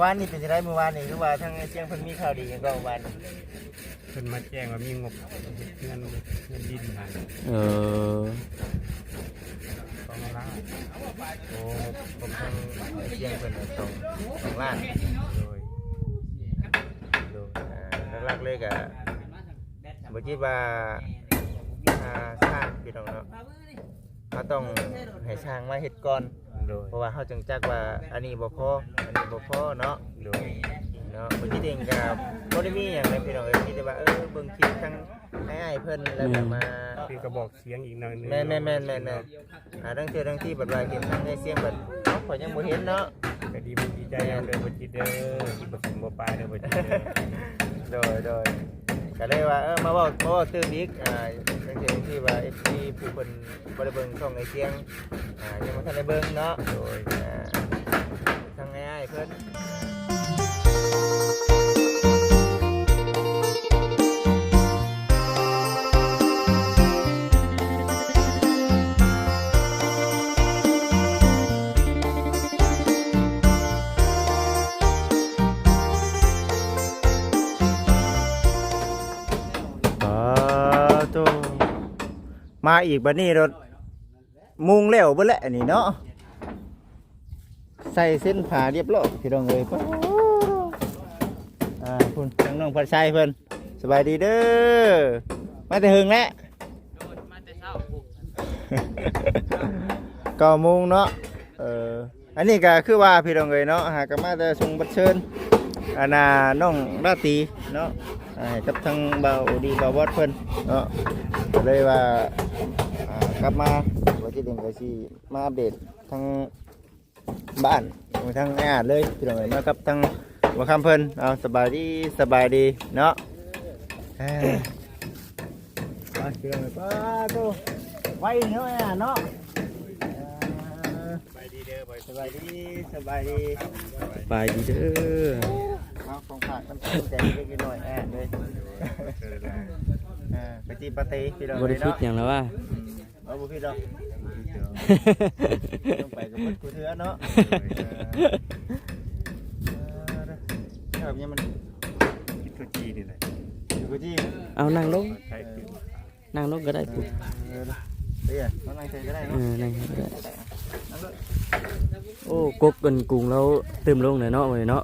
ວານນີ້ເປັນຈັ່ງໃດ? ມື້ວານນີ້ຄືວ່າທາງອ້າຍຊຽງເພິ່ນມີຂ່າວດີຫຍັງກໍ? ວານນີ້ເພິ່ນມາແຈ້ງວ່າມີງົບເຮັດເຮືອນ ເຮືອນດິນຫັ້ນ. ເອີ ສອງລ້ານ. ໂອ້ ງົບຂອງທາງອ້າຍຊຽງເພິ່ນສອງ ສອງລ້ານ. ໂດຍ ໂດຍ ອ່າ ຫຼັກໆເລີຍກະບໍ່ຄິດວ່າ ອ່າ ສ້າງ ພີ່ນ້ອງເນາະ. ເຮົາຕ້ອງໃຫ້ຊ່າງມາເຮັດກ່ອນ. ໂດຍ ເພາະວ່າເຮົາຈຶ່ງຈັກວ່າອັນນີ້ບໍ່ພໍ ອັນນີ້ບໍ່ພໍເນາະ. ໂດຍ ເນາະ ບາງທີເອງກໍບໍ່ໄດ້ມີຫຍັງເລີຍພີ່ນ້ອງເອີຍ ມີແຕ່ວ່າ ເອີ ເບິ່ງຄລິບທາງອ້າຍໆເພິ່ນ ແລ້ວກໍ ແມ່ນ ມາ ເປັນກະບອກສຽງອີກໜ້ອຍໜຶ່ງ. ແມ່ນໆໆໆ ອ່າ ລາງເທື່ອລາງທີບັດວ່າເຫັນທາງອ້າຍຊຽງບັດ ເອົ້າ ຂ້ອຍຍັງບໍ່ເຫັນເນາະ. ກໍດີມຸກດີໃຈນຳເດີ ບໍ່ຈິດເດີ ບໍ່ຖິ້ມບໍ່ປາເດີ ບໍ່ຈິດເດີ. ໂດຍ ໂດຍ ກໍເລີຍວ່າ ເອີ ມາເວົ້າ ມາເວົ້າຕື່ມອີກ ອ່າ ຈັ່ງຊີ້ ທີ່ວ່າເອັຟຊີຜູ້ເພິ່ນບໍ່ໄດ້ເບິ່ງຊ່ອງອ້າຍຊຽງ ອ່າ ຍັງບໍ່ທັນໄດ້ເບິ່ງເນາະ. ໂດຍ ອ່າ ທາງອ້າຍໆເພິ່ນ ປາໂຕ ມາອີກບັດນີ້ໂລດ ມຸງແລ້ວເບິດແຫຼະອັນນີ້ເນາະ. ໃສ່ເສັ້ນຜ້າລຽບຮ້ອຍພີ່ນ້ອງເອີຍ. ປາ ອ່າ ພຸ້ນ ທາງນ້ອງພັດໄຊເພິ່ນ ສະບາຍດີເດີ ມາແຕ່ເຫິງແລ້ວ. ໂດຍ ມາແຕ່ເຊົ້າ ເກົ້າໂມງເນາະ. ເອີ ອັນນີ້ກໍຄືວ່າພີ່ນ້ອງເອີຍເນາະ ຫາກໍມາແຕ່ສົ່ງບັດເຊີນ ອັນນ່າ ນ້ອງລາຕີເນາະ ໃຫ້ກັບທາງບ່າວດີ ບ່າວວອດເພິ່ນເນາະ. ກໍເລີຍວ່າ ອ່າ ກັບມາ ວ່າຊິເດັ່ນກໍຊິມາອັບເດດທາງ ບ້ານ ທາງອ້າຍອາດເລີຍພີ່ນ້ອງເອີຍ ມາກັບທາງບ່າວຄຳເພິ່ນ. ເອົາ ສະບາຍດີ ສະບາຍດີເນາະ. ເອີ ໄປພີ່ນ້ອງເອີຍ ປາໂຕ ໄວເນາະອ້າຍອາດເນາະ. ເອີ ສະບາຍດີເດີ ສະບາຍດີ ສະບາຍດີ ສະບາຍດີເດີ. ເອົາ ຂອງຝາກນຳໃຈເລັກໆນ້ອຍໆ ອ້າຍອາດເລີຍ. ເອີ ໄປຕີປາເຕພີ່ນ້ອງເອີຍເນາະ ບໍ່ໄດ້ຜິດຫຍັງແລ້ວວ່າ. ເອົາ ບໍ່ຜິດດອກ ຕ້ອງໄປກັບເພິ່ນຄູ່ເທື່ອເນາະ. ເອີ ແບບນີ້ມັນກິນໂກຈີນີ້ແຫຼະ ກິນໂກຈີ. ເອົາ ນັ່ງລົງ ນັ່ງລົງກໍໄດ້ພຸ້ນ. ເອີ ເອີ ເອີ ນັ່ງໃສ່ກໍໄດ້ເນາະ. ເອີ ນັ່ງໃສ່ກໍໄດ້ ນັ່ງໂລດ. ໂອ້ ກົກກັນກຸງລາວຕື່ມລົງແລ້ວເນາະ ມື້ນີ້ເນາະ.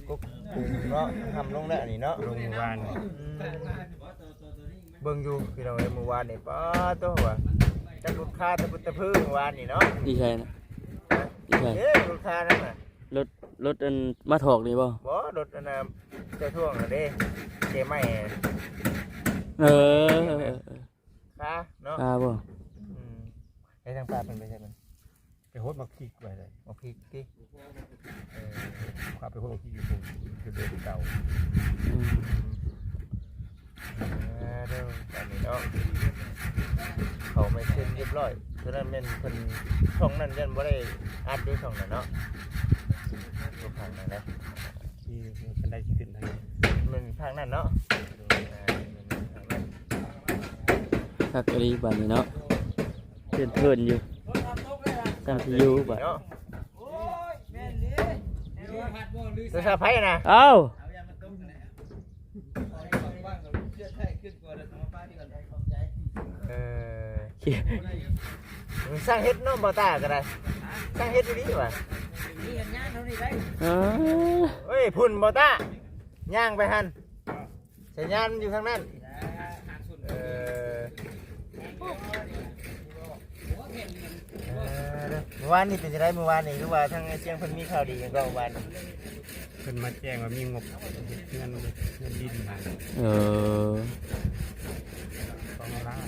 ກົກກຸງເນາະ ຫຳລົງແລ້ວອັນນີ້ເນາະ ລົງມື້ວານ. ອືມ ເບິ່ງຢູ່ພີ່ນ້ອງເອີຍ ມື້ວານນີ້ ປາໂຕ ວ່າຈັກຫຼຸດຄາຕະພຶດຕະພຶດມື້ວານນີ້ເນາະ. ຢູ່ໃສນະ? ຢູ່ໃສ? ເອີ ຫຼຸດຄານັ້ນນະ ລົດ ລົດອັນມາຖອກນີ້ບໍ່? ບໍ່ ລົດອັນນ່າ ເຈົ້າທ່ວງຫັ້ນເດ້ ເຈໄມ້. ເອີ ຄາເນາະ ຄາບໍ່? ອືມ ໃຫ້ທາງປ້າເພິ່ນໄປໃສເພິ່ນ? ໄປຫົດໝາກພິກໄວ້ເລີຍ ໝາກພິກຕິ. ເອີ ເຂົາໄປຫົດໝາກພິກຢູ່ພຸ້ນ ຢູ່ເດີ່ນເກົ່າ. ອືມ ເອີ ເດີ ອັນນີ້ເນາະ ເຂົາໄມ້ເຊັນຮຽບຮ້ອຍ. ສະນັ້ນແມ່ນເພິ່ນ ຊ່ອງນັ້ນຢ້ານບໍ່ໄດ້ອັດຢູ່ຊ່ອງນັ້ນເນາະ ຢູ່ຂ້າງນັ້ນນະ ທີ່ເພິ່ນໄດ້ຂຶ້ນທາງ ແມ່ນທາງນັ້ນເນາະ. ອ່າ ແມ່ນທາງນັ້ນ ຄັກອີ່ຫຼີບາດນີ້ເນາະ. ເພລິນຢູ່ ຕັ້ງທີ່ຢູ່ບາດ ໂທລະສັບໃຜນະ? ເອົ້າ ເອີ ຊ່າງເຮັດເນາະ ບໍ່ຕາກໍໄດ້ ຊ່າງເຮັດອີ່ຫຼີວ່າ. ເອີ ເອີຍ ພຸ້ນ ບໍ່ຕາ ຍ່າງໄປຫັ້ນ. ສັນຍານມັນຢູ່ທາງນັ້ນ. ເອີ ເອີ ມື້ວານນີ້ເປັນຈັ່ງໃດ? ມື້ວານນີ້ຄືວ່າທາງອ້າຍຊຽງເພິ່ນມີຂ່າວດີຫຍັງກໍ? ມື້ວານນີ້ເພິ່ນມາແຈ້ງວ່າມີງົບເຮັດເຮືອນ ເຮືອນດິນຫັ້ນ. ເອີ ສອງລ້ານ.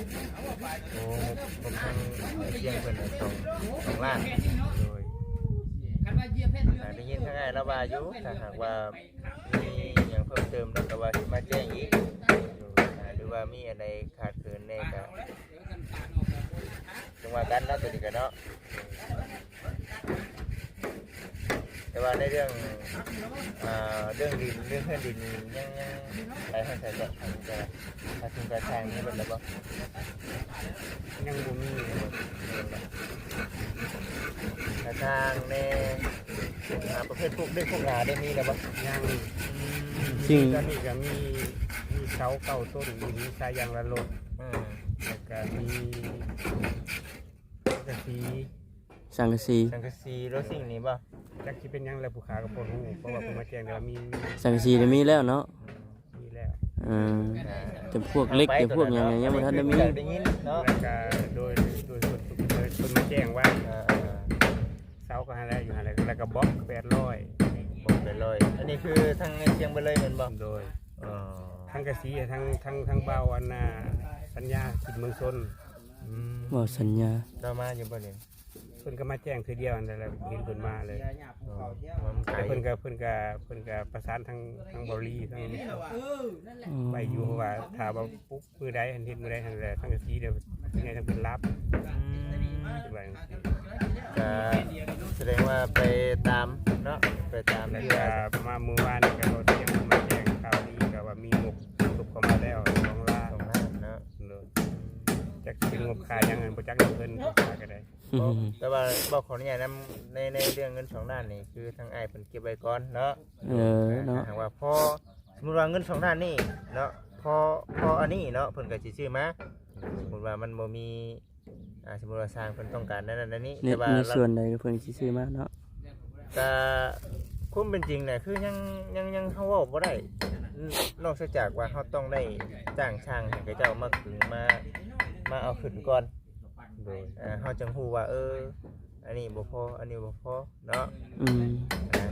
ໂອ້ ງົບຂອງທາງອ້າຍຊຽງເພິ່ນສອງ ສອງລ້ານ. ໂດຍ ໄດ້ຍິນທາງອ້າຍລາວວ່າຢູ່ ຖ້າຫາກວ່າ ມີຫຍັງເພີ່ມເຕີມເນາະ ກໍວ່າຊິມາແຈ້ງອີກ ອ່າ ຫຼືວ່າມີອັນໃດຂາດເຂີນແດ່ກໍຈັ່ງວ່າກັນເນາະ ຕົວນີ້ກໍເນາະ. ແຕ່ວ່າໃນເລື່ອງ ອ່າ ເລື່ອງດິນ ເລື່ອງເຮືອນດິນນີ້ຍັງ ຍັງໄປຮອດໃສເກາະ? ທາງຈະ ຖ້າເຖິງການສ້າງມີເບິດແລ້ວບໍ່? ຍັງບໍ່ມີເລີຍ ຖ້າ ຢ່າງແນ່ ອ່າ ປະເພດພວກເດັກພວກຫຼາໄດ້ມີແລ້ວບໍ່? ຍັງ ອືມ ສິ່ງ ຕອນນີ້ກໍມີ ມີເສົາເກົ້າຕົ້ນ ມີສາຍຢາງລັດລົດ ເອີ ແລ້ວກໍມີສັງກະສີ ສັງກະສີ ສັງກະສີ ແລ້ວສິ່ງນີ້ບໍ່? ຈັກຊິເປັນຫຍັງແລ້ວ ຜູ້ຂ້າກໍບໍ່ຮູ້ ເພາະວ່າເພິ່ນມາແຈ້ງແຕ່ວ່າມີ ສັງກະສີໄດ້ມີແລ້ວເນາະ. ມີແລ້ວ ເອີ ແຕ່ພວກເຫຼັກ ແຕ່ພວກຫຍັງນີ້ຍັງບໍ່ທັນໄດ້ມີ ໄດ້ຍິນເນາະ ແລ້ວກະໂດຍ ໂດຍ ໂດຍ ໂດຍເພິ່ນມາແຈ້ງວ່າ ເອີ ເອີ ເສົາກໍຫັ້ນແຫຼະ ຢູ່ຫັ້ນແຫຼະ ແລ້ວກະບລັອກແປດຮ້ອຍ ບລັອກແປດຮ້ອຍ ອັນນີ້ຄືທັງໃນຊຽງເບິດເລີຍແມ່ນບໍ່? ໂດຍ ອໍ ທັງກະສີ ທັງ ທັງ ທັງບ່າວອັນນ່າ ສັນຍາ ສິດເມືອງຊົນ ອືມ ບ່າວສັນຍາ ລາວມາຢູ່ບໍ່ນີ້? ເພິ່ນກໍມາແຈ້ງເທື່ອດຽວຫັ້ນແຫຼະ ເຫັນເພິ່ນມາເລີຍ ອໍ ແຕ່ເພິ່ນກໍ ເພິ່ນກໍ ເພິ່ນກໍປະສານທາງ ທາງເບົາຫຼີ ທາງ ອືມ ໄວ້ຢູ່ ເພາະວ່າຖ້າວ່າປຸກມື້ໃດ ເຮັດມື້ໃດຫັ້ນແຫຼະ ທາງກະສີດຽວໃຫຍ່ທາງເພິ່ນລັບ ອືມ ວ່າຈັ່ງຊີ້ ກໍສະແດງວ່າໄປຕາມເນາະ ໄປຕາມ ແລ້ວກໍມາມື້ວານນີ້ກໍບໍ່ໄດ້ມາແຈ້ງຂ່າວດີ ກໍວ່າມີງົບ ງົບເຂົ້າມາແລ້ວສອງລ້ານ ສອງລ້ານເນາະ ໂດຍ ຈັກຊິເປັນງົບຄ່າຫຍັງຫັ້ນ ບໍ່ຈັກນຳເພິ່ນ ເພິ່ນວ່າກໍໄດ້. ອືມ ແຕ່ວ່າເວົ້າຂໍອະນຸຍາດນຳ ໃນ ໃນເລື່ອງເງິນສອງລ້ານນີ້ ຄືທາງອ້າຍເພິ່ນເກັບໄວ້ກ່ອນເນາະ ເອີ ເນາະ ຖ້າຫາກວ່າພໍ ສົມມຸດວ່າເງິນສອງລ້ານນີ້ເນາະ ພໍ ພໍອັນນີ້ເນາະ ເພິ່ນກໍຊິຊື້ມາ ສົມມຸດວ່າມັນບໍ່ມີ ອ່າ ສົມມຸດວ່າຊ່າງເພິ່ນຕ້ອງການນັ້ນນັ້ນນີ້ ໃນ ແຕ່ວ່າ ໃນສ່ວນໃດເພິ່ນຊິຊື້ມາເນາະ ກະຄວາມເປັນຈິງນະ ຄືຍັງ ຍັງ ຍັງເຮົາເວົ້າບໍ່ໄດ້ ນອກເສຍຈາກວ່າເຮົາຕ້ອງໄດ້ຈ້າງຊ່າງໃຫ້ເຂົາເຈົ້າມາຂຶງ ມາ ມາເອົາຂຶ້ນກ່ອນ ໂດຍ ອ່າ ເຮົາຈຶ່ງຮູ້ວ່າ ເອີ ອັນນີ້ບໍ່ພໍ ອັນນີ້ບໍ່ພໍເນາະ ອືມ ອ່າ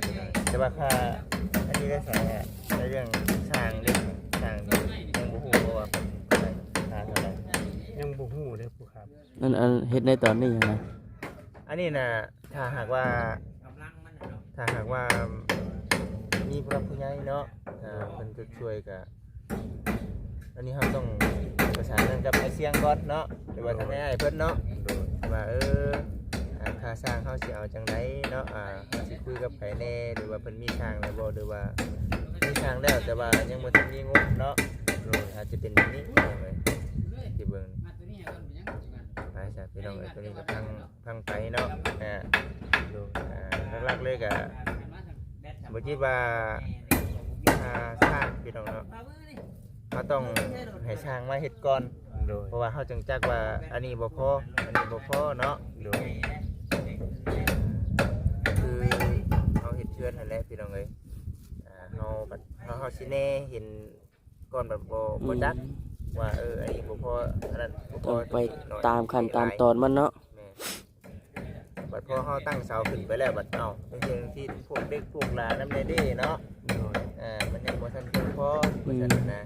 ແຕ່ວ່າຄ່າ ອັນນີ້ໄດ້ໃສ່ ໃນເລື່ອງຊ່າງເດ້ ຊ່າງນີ້ຍັງບໍ່ຮູ້ວ່າເປັນເທົ່າໃດ ຄ່າເທົ່າໃດ ຍັງບໍ່ຮູ້ເດ້ຜູ້ຂ້າ ອັນ ອັນເຮັດໃນຕອນນີ້ຫັ້ນນະ ອັນນີ້ນະ ຖ້າຫາກວ່າ ຖ້າຫາກວ່າມີຜູ້ຫຼັກຜູ້ໃຫຍ່ເນາະ ເອີ ເພິ່ນຈະຊ່ວຍກະ ອັນນີ້ເຮົາຕ້ອງປະສານງານກັບອ້າຍຊຽງກ່ອນເນາະ ຫຼືວ່າທາງອ້າຍເພິ່ນເນາະ ໂດຍ ວ່າ ເອີ ອ່າ ຄ່າຊ່າງເຮົາຊິເອົາຈັ່ງໃດເນາະ ອ່າ ເຮົາຊິຄຸຍກັບໃຜແດ່ ຫຼືວ່າເພິ່ນມີຊ່າງແລ້ວບໍ່ ຫຼືວ່າມີຊ່າງແລ້ວ ແຕ່ວ່າຍັງບໍ່ທັນມີງົບເນາະ ໂດຍ ອາດຈະເປັນແບບນີ້ ພີ່ນ້ອງເອີຍ ທີ່ເບິ່ງ ໄປຊະ ພີ່ນ້ອງເອີຍ ຕົວນີ້ກໍພັງ ພັງໄປເນາະ ອ່າ ໂດຍ ອ່າ ຫຼັກໆເລີຍກໍບໍ່ຄິດວ່າ ອ່າ ຊ່າງ ພີ່ນ້ອງເນາະ ເຮົາຕ້ອງໃຫ້ຊ່າງມາເຮັດກ່ອນ ໂດຍ ເພາະວ່າເຮົາຈຶ່ງຈັກວ່າອັນນີ້ບໍ່ພໍ ອັນນີ້ບໍ່ພໍເນາະ ໂດຍ ຄືເຮົາເຮັດເຮືອນຫັ້ນແຫຼະ ພີ່ນ້ອງເອີຍ ອ່າ ເຮົາບັດ ເຮົາ ເຮົາຊິແນເຫັນ ກ່ອນແບບບໍ່ ອືມ ບໍ່ຈັກວ່າ ເອີ ອັນນີ້ບໍ່ພໍ ອັນນັ້ນບໍ່ພໍ ຕ້ອງໄປຕາມຂັ້ນຕາມຕອນມັນເນາະ ແມ່ນ ບັດພໍເຮົາຕັ້ງເສົາຂຶ້ນໄປແລ້ວ ບັດ ເອົ້າ ຈັ່ງຊີ້ ພວກເດັກພວກຫຼານນຳແດ່ເດ້ເນາະ ໂດຍ ເອີ ມັນຍັງບໍ່ທັນພຽງພໍ ອືມ ວ່າຊັ້ນນະ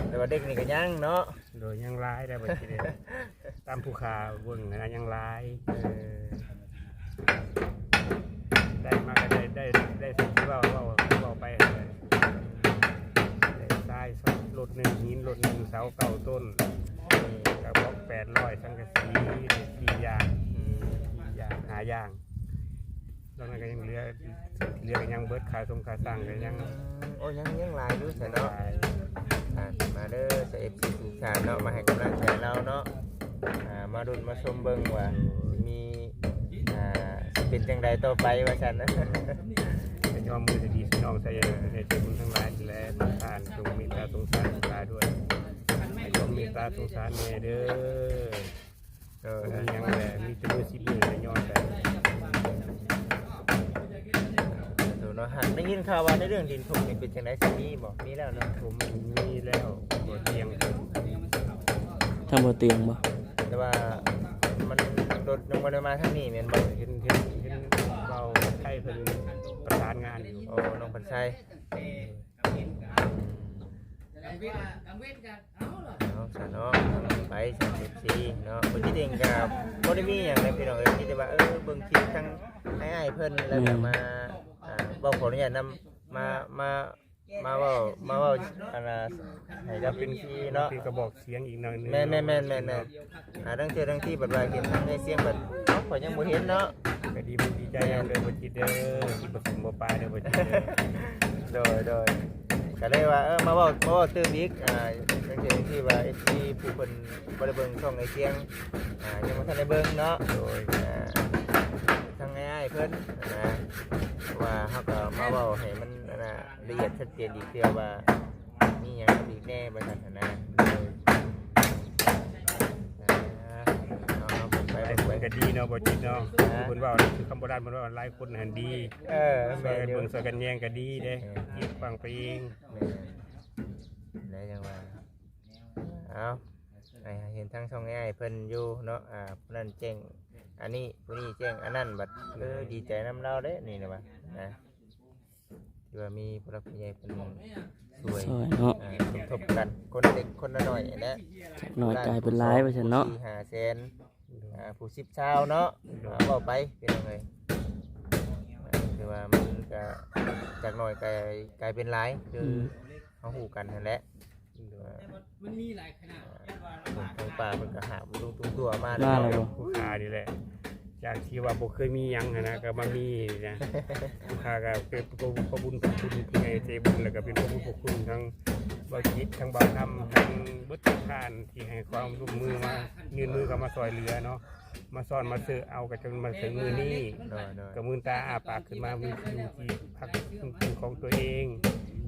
ແຕ່ວ່າເດັກນີ້ກໍຍັງເນາະ ໂດຍ ຍັງຫຼາຍໄດ໋ ບັດນີ້ເດ້ ຕາມຜູ້ຂ້າເບິ່ງຫັ້ນນະ ຍັງຫຼາຍ ເອີ ໄດ້ມາກໍໄດ້ ໄດ້ ໄດ້ ເວົ້າ ເວົ້າ ເວົ້າໄປຫັ້ນແຫຼະ ໄດ້ຊາຍລົດໜຶ່ງ ຫີນລົດໜຶ່ງ ເສົາເກົ້າຕົ້ນ ກະບລັອກແປດຮ້ອຍ ສັງກະສີສີ່ຢ່າງ ອືມ ສີ່ຢ່າງ ຫ້າຢ່າງ ນອກນັ້ນກໍຍັງເຫຼືອ ເຫຼືອກໍຍັງເບິດ ຄ່າຊົງຄ່າຊ່າງກໍຍັງ ອືມ ໂອ້ ຍັງ ຍັງຫຼາຍຢູ່ຊະເນາະ ຍັງຫຼາຍ ອ່າ ມາເດີຊະ ເອັຟຊີ ທຸກທ່ານເນາະ ມາໃຫ້ກຳລັງໃຈລາວເນາະ ອ່າ ມາລຸ້ນມາຊົມເບິ່ງວ່າຊິມີ ອ່າ ຊິເປັນຈັ່ງໃດຕໍ່ໄປວ່າຊັ້ນ ກໍຍອມມືດະດີພີ່ນ້ອງຊະ ໃຫ້ເຈົ້າບຸນທັງຫຼາຍແຫຼະ ຕ້ອງການຈົ່ງເມດຕາສົງສານຫຼາຍດ້ວຍ ໃຫ້ຈົ່ງເມດຕາສົງສານແດ່ເດີ. ເອີ ບໍ່ມີຫຍັງແຫຼະ ມີແຕ່ມືສິບມືກະຍ້ອນໄປ ໂຕເນາະ. ຫາກໄດ້ຍິນຂ່າວວ່າໃນເລື່ອງດິນຖົມນີ້ເປັນຈັ່ງໃດ ຊິມີບໍ່? ມີແລ້ວເນາະ ຖົມມີແລ້ວ ບໍ່ຕຽງ ທາງບໍ່ຕຽງບໍ່? ແຕ່ວ່າມັນລົດຍັງບໍ່ໄດ້ມາທາງນີ້ແມ່ນບໍ່? ເຫັນ ເຫັນ ເຫັນເວົ້າໄທເພິ່ນປະສານງານຢູ່. ໂອ້ ນ້ອງພັນໄຊ. ເອົາຊະເນາະ ໄປຊະ ເອັຟຊີ ເນາະ. ບໍ່ຈິດເອງກະບໍ່ໄດ້ມີຫຍັງເລີຍພີ່ນ້ອງເອີຍ ມີແຕ່ວ່າ ເອີ ເບິ່ງຄລິບທາງອ້າຍໆເພິ່ນ ແລ້ວກະ ແມ່ນ ມາ ອ່າ ເວົ້າ ຂໍອະນຸຍາດນຳ ມາ ມາ ມາເວົ້າ ມາເວົ້າ ອັນນ່າ ໃຫ້ກັບ ເອັຟຊີ ເນາະ ເປັນກະບອກສຽງອີກໜ້ອຍໜຶ່ງ. ແມ່ນໆໆໆ ອ່າ ລາງເທື່ອລາງທີບັດວ່າເຫັນທາງໃນສຽງບັດ ເອົ້າ ຂ້ອຍຍັງບໍ່ເຫັນເນາະ. ກະດີມຸກດີໃຈນຳເດີ ບໍ່ຈິດເດີ ທີ່ບໍ່ສົມບໍ່ປາເດີ ບໍ່ຈິດເດີ. ໂດຍ ໂດຍ ກະເລີຍວ່າ ເອີ ມາເວົ້າ ມາເວົ້າຕື່ມອີກ ອ່າ ລາງເທື່ອລາງທີວ່າ ເອັຟຊີ ຜູ້ເພິ່ນບໍ່ໄດ້ເບິ່ງຊ່ອງໄອສຽງ ອ່າ ຍັງບໍ່ທັນໄດ້ເບິ່ງເນາະ. ໂດຍ ອ່າ ນນະ ເພາະວ່າເຮົາກໍມາເວົ້າໃຫ້ມັນອັນນະ ລະອຽດຊັດເຈນອີກເທື່ອວ່າມີຫຍັງອີກແດ່ວ່າຊັ້ນນະ. ເອົາໆ ເບິ່ງໄປ ຫຼາຍຄົນກໍດີເນາະ ບໍ່ຈິດເນາະ ເພິ່ນເວົ້າຄືຄຳໂບລານ ເພິ່ນເວົ້າຫຼາຍຄົນຫັ້ນດີ. ເອີ ແມ່ນຢູ່ ຊ່ອຍກັນເບິ່ງຊ່ອຍກັນແຍງກໍດີເດ້ ເອີ ເກັບຟັງໄປເອງ. ແມ່ນ ແລ້ວຈັ່ງວ່າ ເອົາ ໃຫ້ເຫັນທາງຊ່ອງອ້າຍເພິ່ນຢູ່ເນາະ ອ່າ ຜູ້ນັ້ນແຈ້ງອັນນີ້ ຜູ້ນີ້ແຈ້ງອັນນັ້ນ ບັດ ເອີ ດີໃຈນຳລາວເດ້ນີ້ນະວ່ານະ ທີ່ວ່າມີຜູ້ຫຼັກຜູ້ໃຫຍ່ເພິ່ນຊ່ວຍ ຊ່ວຍເນາະ ອ່າ ສົມທົບກັນ ຄົນລະເລັກຄົນລະໜ້ອຍແຫຼະ ຈັກໜ້ອຍກາຍເປັນຫຼາຍວ່າຊັ້ນເນາະ ສີ່ຫ້າແສນ ອ່າ ຜູ້ສິບຊາວເນາະ ອ່າ ເວົ້າໄປພີ່ນ້ອງເອີຍ ອ່າ ຖືວ່າມັນກະຈັກໜ້ອຍກາຍ ກາຍເປັນຫຼາຍ ຄື ອືມ ເຮົາຮູ້ກັນຫັ້ນແຫຼະ ມັນມີຫຼາຍຂະໜາດ ອ່າ ທາງປ່າເພິ່ນກໍຫາບລຸງຕຸງຕົວມາແລ້ວ ມາແລ້ວບໍ່ ຜູ້ຂ້ານີ້ແຫຼະ ຈາກທີ່ວ່າບໍ່ເຄີຍມີຫຍັງຫັ້ນນະ ກໍມາມີນີ້ນະ ຜູ້ຂ້າກໍເປັນຂອບຄຸນຂອບຄຸນຜູ້ໃຫຍ່ໃຈບຸນ ແລ້ວກໍເປັນຂອບຄຸນຂອບຄຸນທັງບ່າວຈິດ ທັງບ່າວທຳ ທັງເບິດທຸກທ່ານທີ່ໃຫ້ຄວາມຮ່ວມມືມາ ຍື່ນມືເຂົ້າມາຊ່ວຍເຫຼືອເນາະ. ມາຊ້ອນມາເສີເອົາ ກໍຈົນມາເຖິງມື້ນີ້ ໂດຍໆ ກໍລືມຕາອ້າປາກຂຶ້ນມາ ມີທີ່ຢູ່ທີ່ພັກທີ່ເປັນຂອງຕົວເອງ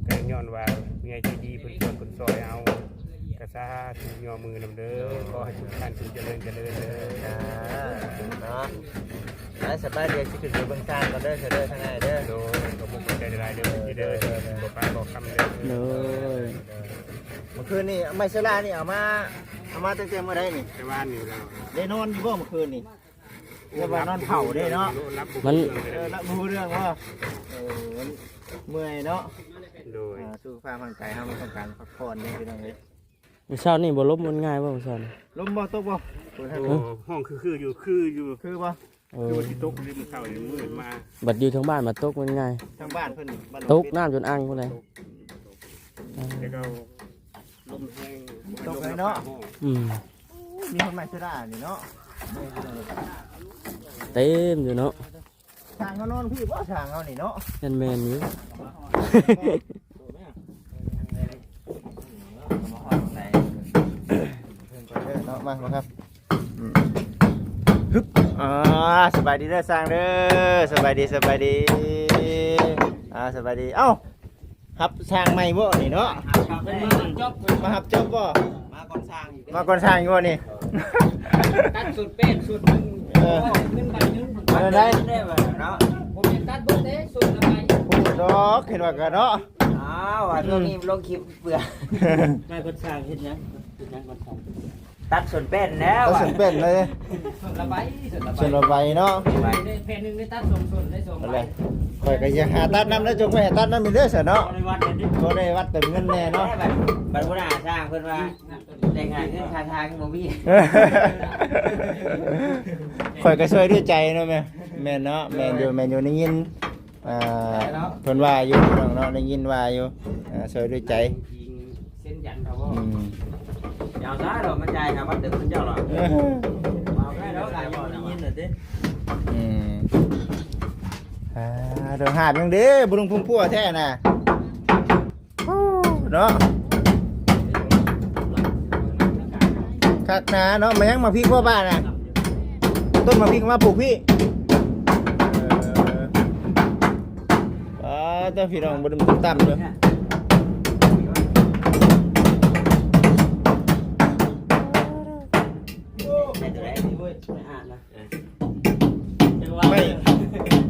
ກໍຍ້ອນວ່າຜູ້ໃຫຍ່ໃຈດີເພິ່ນຊ່ວຍເພິ່ນຊ່ອຍເອົາ ກໍສາທຸຍໍມືນຳເດີ ຂໍໃຫ້ທຸກທ່ານຈົ່ງຈະເລີນຈະເລີນເດີ ສາທຸເນາະ. ໄປ ສະບາຍດີ ຊິຂຶ້ນໄປເບິ່ງທາງກ່ອນເດີ ເດີ ທາງໃນເດີ ໂດຍ ຂອບຄຸນຂອບໃຈຫຼາຍໆເດີ ເດີ ເດີ ບໍ່ປາກບໍ່ຄຳເດີ ໂດຍ. ເມື່ອຄືນນີ້ໄມ້ເຊລານີ້ເອົາມາ ເອົາມາຕັ້ງແຕ່ມື້ໃດນີ້? ແຕ່ວານນີ້ແລ້ວ. ໄດ້ນອນຢູ່ບໍ່ເມື່ອຄືນນີ້? ແຕ່ວ່ານອນເຝົ້າເດ້ເນາະ ມັນ ເອີ ຫຼັບບໍ່ຮູ້ເລື່ອງເລີຍ ເອີ ເມື່ອຍເນາະ ໂດຍ ອ່າ ສຸຂະພາບຮ່າງກາຍເຮົາມັນຕ້ອງການພັກຜ່ອນເດ້ພີ່ນ້ອງເອີຍ. ມື້ເຊົ້ານີ້ບໍ່ລົມມັນງ່າຍບໍ່ ມື້ເຊົ້ານີ້? ລົມບໍ່ ຕົກບໍ່? ໂອ້ ຮ້ອງຄືໆຢູ່ ຄືຢູ່ ຄືບໍ່? ເອີ ຄືວ່າຊິຕົກເດ້ ມື້ເຊົ້ານີ້ມືດມາ ບັດຢູ່ທາງບ້ານບັດຕົກມັນງ່າຍ ທາງບ້ານເພິ່ນນີ້ ຕົກນ້ຳຈົນອັ່ງພຸ້ນແຫຼະ ແລ້ວກໍລົມແຮງ ຕົກເລີຍເນາະ ອືມ ມີຄົນມາເຊລານີ້ເນາະ ເຕັມຢູ່ເນາະ ຊ່າງເຮົານອນພີ້ບໍ່ ຊ່າງເຮົານີ້ເນາະ ແມ່ນໆຢູ່ ເອີ ເນາະ ມາ ມາຄັບ ອືມ ຮຶບ ອ່າ ສະບາຍດີເດີຊ່າງເດີ ສະບາຍດີ ສະບາຍດີ ອ່າ ສະບາຍດີ ເອົ້າ ຮັບຊ່າງໃໝ່ບໍ່ນີ້ເນາະ ມາຮັບຈອບບໍ່ ມາກ່ອນຊ່າງຢູ່ ມາກ່ອນຊ່າງຢູ່ນີ້ ຕັດສຸດເປັນສຸດໜຶ່ງ ເອີ ເງິນໃບໜຶ່ງ ອັນໃດ ເນາະ ບໍ່ແມ່ນຕັດເບິດເດ້ ສຸດລະໃບ ດອກ ເຫັນວ່າກັນເນາະ ອ້າວ ວ່າຊ່ວງນີ້ລົງຄລິບ ເບື່ອ ນາຍຄົນສ້າງເຮັດຫຍັງ? ເຮັດຫຍັງຄົນສ້າງ? ຕັດສົ້ນແປ້ນແລ້ວ ຕັດສົ້ນແປ້ນເລີຍ ສົ້ນລະໃບ ສົ້ນລະໃບເນາະ ແຜ່ນໜຶ່ງໄດ້ຕັດສອງສົ້ນ ໄດ້ສອງໃບ ນັ້ນແຫຼະ ຂ້ອຍກໍຢາກຫາຕັດນຳ ແລ້ວຈົ່ງໄປຫາຕັດນຳອີກເດີຊະເນາະ ບໍ່ໄດ້ວັດເດ້ ບໍ່ໄດ້ວັດເຕີມເງິນແດ່ເນາະ ແຕ່ບັດ ບັດຫົວໜ້າສ້າງເພິ່ນວ່າ ແຕ່ງານເງິນຄ່າທາງບໍ່ມີ ຂ້ອຍກໍຊ່ວຍດ້ວຍໃຈເນາະ ແມ່ນ ແມ່ນເນາະ ແມ່ນຢູ່ ແມ່ນຢູ່ ໄດ້ຍິນ ອ່າ ເພິ່ນວ່າຢູ່ພີ່ນ້ອງເນາະ ໄດ້ຍິນວ່າຢູ່ ອ່າ ຊ່ວຍດ້ວຍໃຈ ເຊັນຢັນເຂົາບໍ່ ອືມ ເຈົ້າຊາດອກມາຈ່າຍຄ່າບັດເຕີມເງິນເຈົ້າຫຼອກ ເອີ ເອົາໄດ້ດອກ ໄດ້ຍິນແລ້ວຕິ ອືມ ອ່າ ດອກຫາບຫຍັງເດ້ ບໍ່ລຸງພຸ້ມພົ່ວແທ້ນະ ເນາະ ຄັກນາເນາະ ມາຫຍັງ ໝາກພິກບໍ່ປ້ານະ ຕົ້ນໝາກພິກມາປູກພີ້ ເອີ ປ້າ ເຈົ້າພີ່ນ້ອງ ບໍ່ໄດ້ຕຳເດີ ໄປ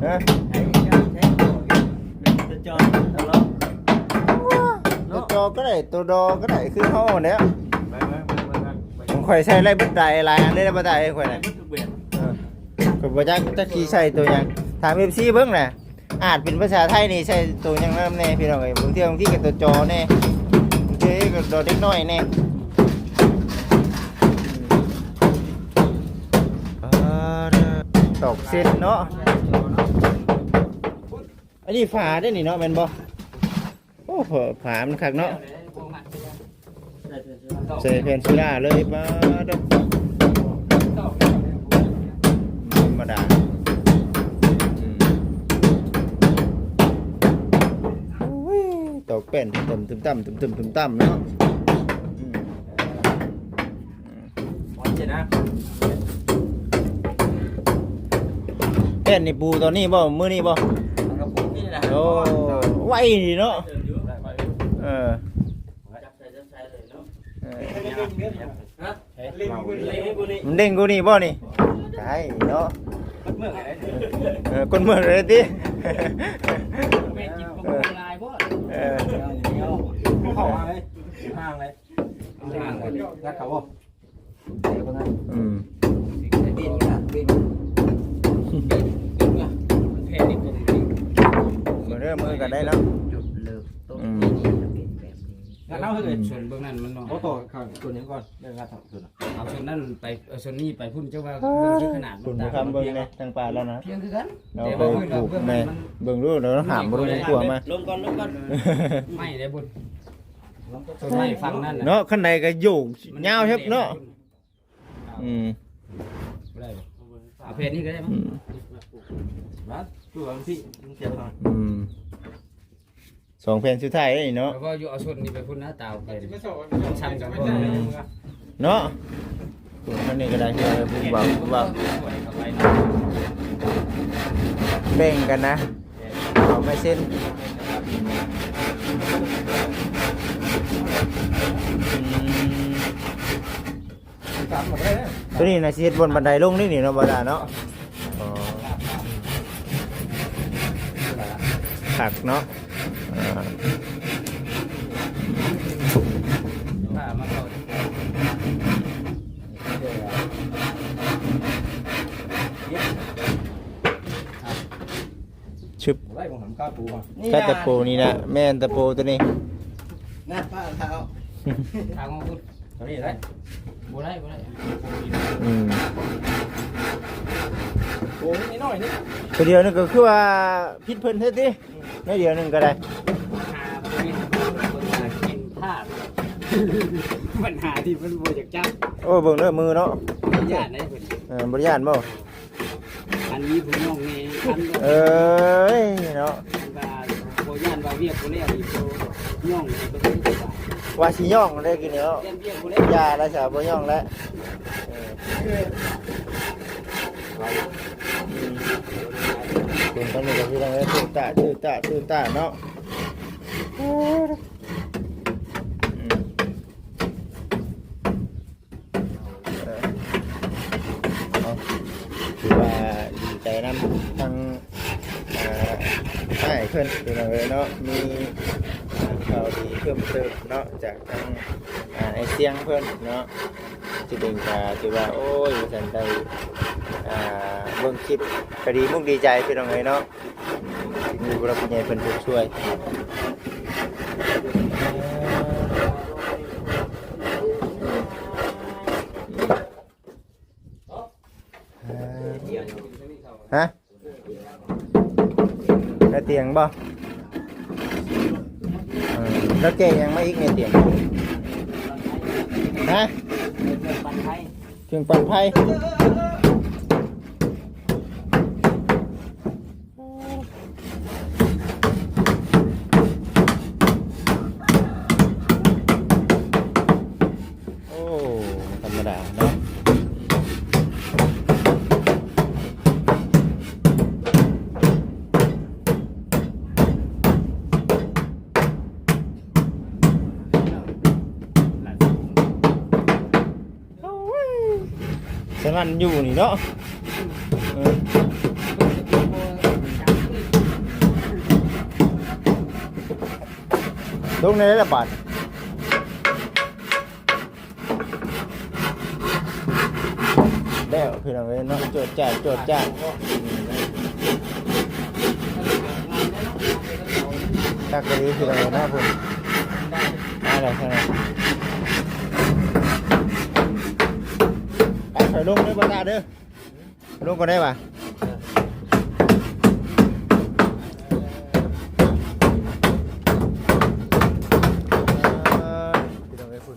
ຮະ ຕົວຈໍ ຕົວຈໍກໍໄດ້ ຕົວດໍກໍໄດ້ ຄືເຮົາຫັ້ນແຫຼະ ຂອງຂ້ອຍໃສ່ໄດ້ເບິດ ຫຼາຍ ຫຼາຍອັນເລີຍ ບໍ່ໄດ້ຂ້ອຍນະ ເອີ ຂ້ອຍບໍ່ຈັກ ຈັກຊິໃສ່ຕົວຫຍັງ ຖາມເອັຟຊີເບິ່ງນະ ອາດເປັນພາສາໄທນີ້ໃສ່ໂຕຫຍັງນຳແດ່ພີ່ນ້ອງເອີຍ ບາງເທື່ອບາງທີກໍໂຕຈໍແດ່ ບາງເທື່ອກໍດໍເດັກນ້ອຍແດ່ ອ່າ ຕອກເສັ້ນເນາະ ອັນນີ້ຝາເດ້ນີ້ເນາະ ແມ່ນບໍ່? ໂອ້ ຝາມັນຄັກເນາະ ໃສ່ແຜ່ນໂຊລາເລີຍ ປາດໂທ້ ບໍ່ທຳມະດາ ອືມ ໂອ້ຍ ຕອກແປ້ນຕຶ້ມໆ ຕຶ້ມໆ ເນາະ ອືມ ອືມ ໂອເຄນະ ແກ ແມ່ນນີ້ປູຕອນນີ້ບໍ່? ມື້ນີ້ບໍ່? ໂອ້ ໄວດີເນາະ. ເອີ ເອີ ມັນເດ້ງກວ່ານີ້ບໍ່ນີ້? ໄດ້ເນາະ. ເອີ ຄົນເມືອງເລີຍຕິ. ເອີ ເຂົ້າມາເລີຍ ຫ່າງເລີຍ ງ່າຍເຂົ້າບໍ່? ອືມ ເບິ່ງເດີ ມືກັນໄດ້ເນາະ. ຈຸດເລີ່ມຕົ້ນ ອືມ ທີ່ຈະເປັນແບບນີ້ ງັດເອົາເຮີ້ຍ. ສ່ວນເບື້ອງນັ້ນມັນນ້ອຍ ບໍ່ຕໍ່ຂ້າງຕົວນີ້ກ່ອນ ເລື່ອງງັດເອົາຕົວນັ້ນ ເອົາສ່ວນນັ້ນໄປ ເອົາສ່ວນນີ້ໄປພຸ້ນ. ເຈົ້າວ່າ ເອີ ຂະໜາດມັນຕ່າງກັນ ເບິ່ງແນ່ ທາງປ່າແລ້ວນະ ພຽງຄືກັນ. ແຕ່ວ່າເບິ່ງ ແມ່ນ ເບິ່ງດູເນາະ ຫາມບໍ່ລົງຂົວມາ ລົງກ່ອນ ລົງກ່ອນ. ໄມ້ໄດ້ບຸນ ຕົ້ນໄມ້ຝັ່ງນັ້ນນະເນາະ. ຄັນໃດກໍໂຍກຍາວເຮັບເນາະ. ອືມ ບໍ່ໄດ້ບໍ່? ເອົາແຜ່ນນີ້ກໍໄດ້ມັ້ງ. ອືມ ມາ ຄືວ່າມັນຊິ ມັນເສຍໄປທາງ ອືມ ສອງແຜ່ນສຸດທ້າຍເດ້ເນາະ. ແຕ່ວ່າຢູ່ເອົາຊົນນີ້ໄປພຸ້ນນະ ຕາວແຜ່ນ ມັນຊ້ຳກັນບໍ່ ອືມ ເນາະ. ອັນນີ້ກໍໄດ້ ເອີ ບຸ້ມບັ້ມ ບຸ້ມບັ້ມ ແບ່ງກັນນະ ເອົາໄມ້ເສັ້ນ ອືມ ຕົວນີ້ນະຊິເຮັດບ່ອນບັນໄດລົງນີ້ນີ້ເນາະ ບໍ່ດາເນາະ. ອໍ ຄັກເນາະ. ອ່າ ຊຶບ ບໍ່ໄດ້ ບໍ່ຫຳກາປູ ນີ້ ກາຕະປູນີ້ນະ ແມ່ນຕະປູຕົວນີ້ ນະ ປ້າເຖົ້າ ທາງຂອງຄຸນ ຕົວນີ້ໄດ້ ບໍ່ໄດ້ ບໍ່ໄດ້. ອືມ ໂອ້ ນ້ອຍໆນີ້ ຕົວດຽວນີ້ກໍຄືວ່າຜິດເພິ່ນແທ້ຕິ ໜ້ອຍດຽວໜຶ່ງກໍໄດ້ ຫາບໍ່ມີຄົນມາກິນທາດ ບັນຫາທີ່ເພິ່ນບໍ່ຢາກຈັບ. ໂອ້ ເບິ່ງເດີມືເນາະ ຢ້ານໄດ໋ເພິ່ນ ເອີ ບໍ່ຢ້ານບໍ່? ອັນນີ້ຜູ້ຍ່ອງນີ້ ອັນ ເອີຍເນາະ ອັນວ່າບໍ່ຢ້ານວ່າວຽກບໍ່ແລ້ວນີ້ ໂຕຍ່ອງນີ້ເພິ່ນວ່າຊິຍ່ອງໄດ້ກິນເນາະ ຢ້ານວຽກບໍ່ແລ້ວ ຢ່າລະຊະ ບໍ່ຍ່ອງແລ້ວ. ເອີ ອືມ ຄົນທາງນີ້ກໍຄືທາງນັ້ນ ຕື້ຕາ ຕື້ຕາ ຕື້ຕາເນາະ. ອືມ ເອີ ເອົາ ຖືວ່າດີໃຈນຳທາງ ອ່າ ອ້າຍເພິ່ນ ພີ່ນ້ອງເອີຍເນາະ ມີຂ່າວດີເພີ່ມເຕີມເນາະ ຈາກທາງ ອ່າ ອ້າຍຊຽງເພິ່ນເນາະ. ຊິເປັນກະຖືວ່າ ໂອ້ຍ ວ່າຊັ້ນ ໄດ້ ອ່າ ເບິ່ງຄລິບກະດີມຸກດີໃຈ ພີ່ນ້ອງເອີຍເນາະ. ມີຜູ້ຫຼັກຜູ້ໃຫຍ່ເພິ່ນຜູ້ຊ່ວຍ ຮະ? ແມ່ຕຽງບໍ່? ເອີ ແລ້ວແກະຫຍັງມາອີກແມ່ຕຽງ? ຮະ? ເຄື່ອງປັ່ນໄຟ. ໂອ້ ບໍ່ທຳມະດາເນາະ. ສະນັ້ນຢູ່ນີ້ເນາະ ເອີ ລົງໃນລະບາດ ແລ້ວພີ່ນ້ອງເອີຍເນາະ ຈວດຈາດ ຈວດຈາດ ຄັກອີ່ຫຼີພີ່ນ້ອງເອີຍເນາະ. ພຸ້ນ ມາແລ້ວ ໄປ ຂ້ອຍລົງເດີ ບໍ່ຕາເດີ ລົງກ່ອນໄດ້ຫວາ? ພີ່ນ້ອງເອີຍ ພຸ້ນ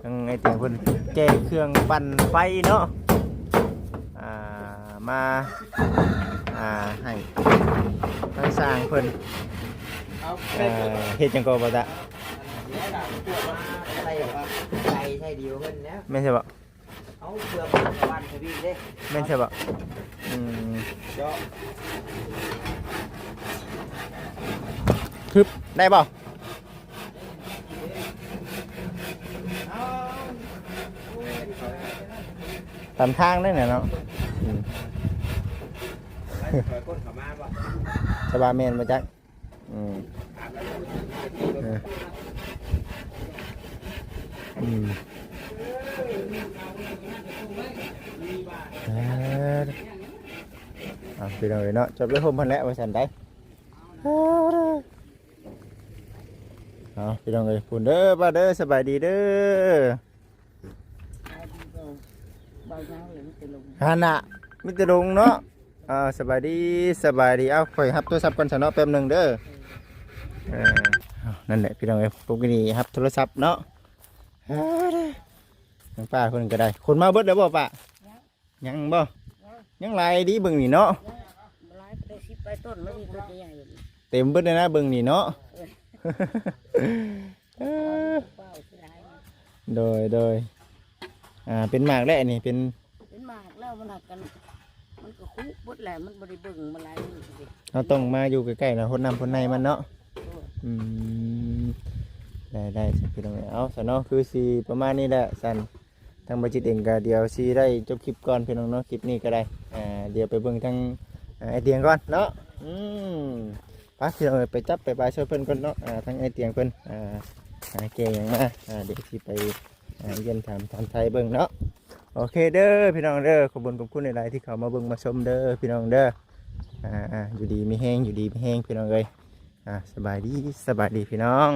ທາງໄອ້ຕຽງເພິ່ນແກ່ເຄື່ອງປັ່ນໄຟເນາະ ອ່າ ມາ ອ່າ ໃຫ້ທາງຊ່າງເພິ່ນ ເອີ ເຮັດຫຍັງກໍບໍ່ຕາ ໃສ່ ໃສ່ດຽວເພິ່ນແລ້ວ ແມ່ນໃຊ່ບໍ່? ເອົາເຄື່ອງບ້ານທະວີເດ້ ແມ່ນໃຊ່ບໍ່? ອືມ ຮຶບ ໄດ້ບໍ່? ຕາມທາງໄດ້ນະເນາະ. ອືມ ຈະວ່າແມ່ນບໍ່ຈັກ. ອືມ ເອີ ອືມ ເອີ ເອົາ ພີ່ນ້ອງເອີຍເນາະ ຈົບແລ້ວໂຮມຫັ້ນແຫຼະວ່າຊັ້ນໄດ໋. ເອົາ ພີ່ນ້ອງເອີຍ ພຸ້ນເດີ ປ້າເດີ ສະບາຍດີເດີ. ເວົ້າຫຍັງເລີຍ ມີແຕ່ລົມ ຫັ້ນນະ ມີແຕ່ລົມເນາະ. ອ່າ ສະບາຍດີ ສະບາຍດີ. ເອົາ ຂ້ອຍຮັບໂທລະສັບກ່ອນຊະເນາະ ແປັບໜຶ່ງເດີ. ເອີ ເອົາ ນັ້ນແຫຼະ ພີ່ນ້ອງເອີຍ ປົກກະຕິຮັບໂທລະສັບເນາະ. ທາງປ້າເພິ່ນກໍໄດ້ ຄົນມາເບິດແລ້ວບໍ່ປ້າ? ຍັງ ຍັງບໍ່? ຍັງ ຍັງຫຼາຍດີເບິ່ງນີ້ເນາະ ຍັງຫຼາຍ ໄປສິບປາຍຕົ້ນ ມັນມີຕົ້ນໃຫຍ່ໆ ເຕັມເບິດເລີຍນະເບິ່ງນີ້ເນາະ. ເອີ ເອີ ເປົ່າເສຍດາຍ ໂດຍ ໂດຍ. ອ່າ ເປັນໝາກແລ້ວອັນນີ້ ເປັນ ເປັນໝາກແລ້ວ ມັນຫັກກັນ ມັນກໍຄຸເບິດແຫຼະ ມັນບໍ່ໄດ້ເບິ່ງມາຫຼາຍມື້ເດ. ເຮົາຕ້ອງມາຢູ່ໃກ້ໆເນາະ ຫົດນ້ຳຫົດໃນມັນເນາະ. ໂດຍ ອືມ ໄດ້ໆ ຊັ້ນພີ່ນ້ອງເອີຍ ເອົາ ຊັ້ນເນາະ ຄືຊິປະມານນີ້ແຫຼະຊັ້ນ. ທາງບ່າວຈິດເອງກໍດຽວຊິໄດ້ຈົບຄລິບກ່ອນພີ່ນ້ອງເນາະ ຄລິບນີ້ກໍໄດ້. ອ່າ ດຽວໄປເບິ່ງທາງ ອ່າ ອ້າຍຕຽງກ່ອນເນາະ. ອືມ ໄປພີ່ນ້ອງເອີຍ ໄປຈັບໄປບາຍຊ່ວຍເພິ່ນກ່ອນເນາະ. ອ່າ ທາງອ້າຍຕຽງເພິ່ນ ອ່າ ຫາແກ່ຫຍັງມາ ອ່າ ດຽວຊິໄປ ອ່າ ຢ້ຽມຖາມຖາມໄທເບິ່ງເນາະ. ໂອເຄເດີພີ່ນ້ອງເດີ ຂອບຄຸນຂອບຄຸນຫຼາຍໆ ທີ່ເຂົ້າມາເບິ່ງມາຊົມເດີພີ່ນ້ອງເດີ. ອ່າໆ ຢູ່ດີມີແຮງ ຢູ່ດີມີແຮງພີ່ນ້ອງເອີຍ. ອ່າ ສະບາຍດີ ສະບາຍດີພີ່ນ້ອງ.